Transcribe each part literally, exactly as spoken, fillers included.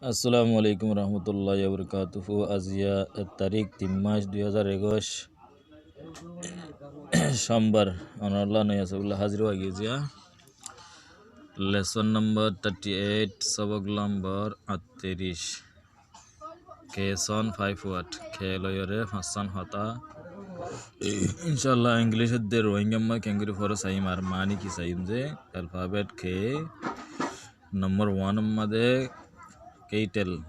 Assalamu alaikum warahmatullahi wabarakatuhu. Aziya ek tarik, tin mac, dui hazar ekuic, cómbar. Onorálla noi asé bóli házir ói giyé. Lesson number thirty eight, sobok lombor añctiric. Ke son five word, ke loiyóre fañsán hotá. Incállah, English edde Rohingya mazé kengori fore saiyum ar mani ki saiyum ze alphabet ke number one mazé kettle,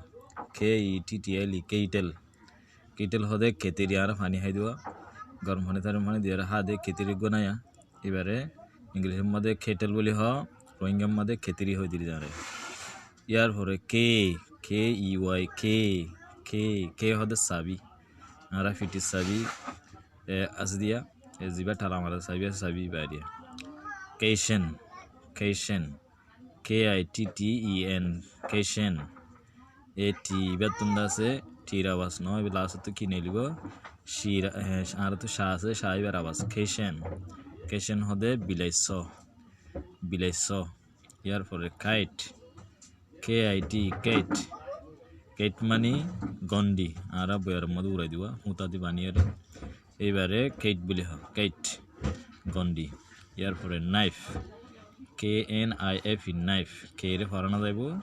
K E T T L E, kettle. Kettle hóde ketiri, añára faní hái duwa. Gorom faní, tarim faní diyóre há de ketiri gunaiya. Ibare English mazé kettle bóli hó, Rohingya mazé ketiri hoi diri zane. Yar fore key, K E Y, key, key, key hóde sabi. Añára fitir sabi, e, asé diya, e, ziba tala mara sabi asé, sabi bariya. Kitchen, kitchen, K I T T E N, kitchen. E T ibar tunda asé, T r abas no, ibar last ottu ki nelibo? Shir, e, añára to sha asé, sha ibar abas. Kitchen, kitchen hóde bilaiso, bilaiso. Yar fore kite, K I T, kite. Kite mani gondi, añára boiyar modde urai diwa, huta di baniyóre. Ibare kite bóli hó, kite, gondi. Yar fore knife, K N I F E, knife. K re fora no zaibo,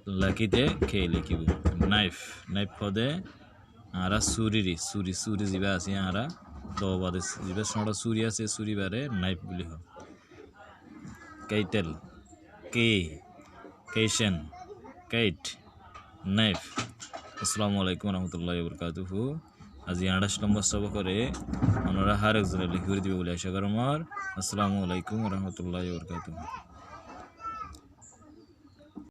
lekíte K lekibo. Knife, knife hóde añára suriri, suri, suri ziba asé añára, do bade ziba sóñço suri asé, suri bare knife bóli hó. Kettle, key, kitchen, kite, knife. Assalamu alaikum warahmatullahi wabarakatuhu. Azi añçaic lombor sobokore onora har ekzone lekí gori diba bóli aca gorí mor. Assalamu alaikum warahmatullahi wabarakatuhu.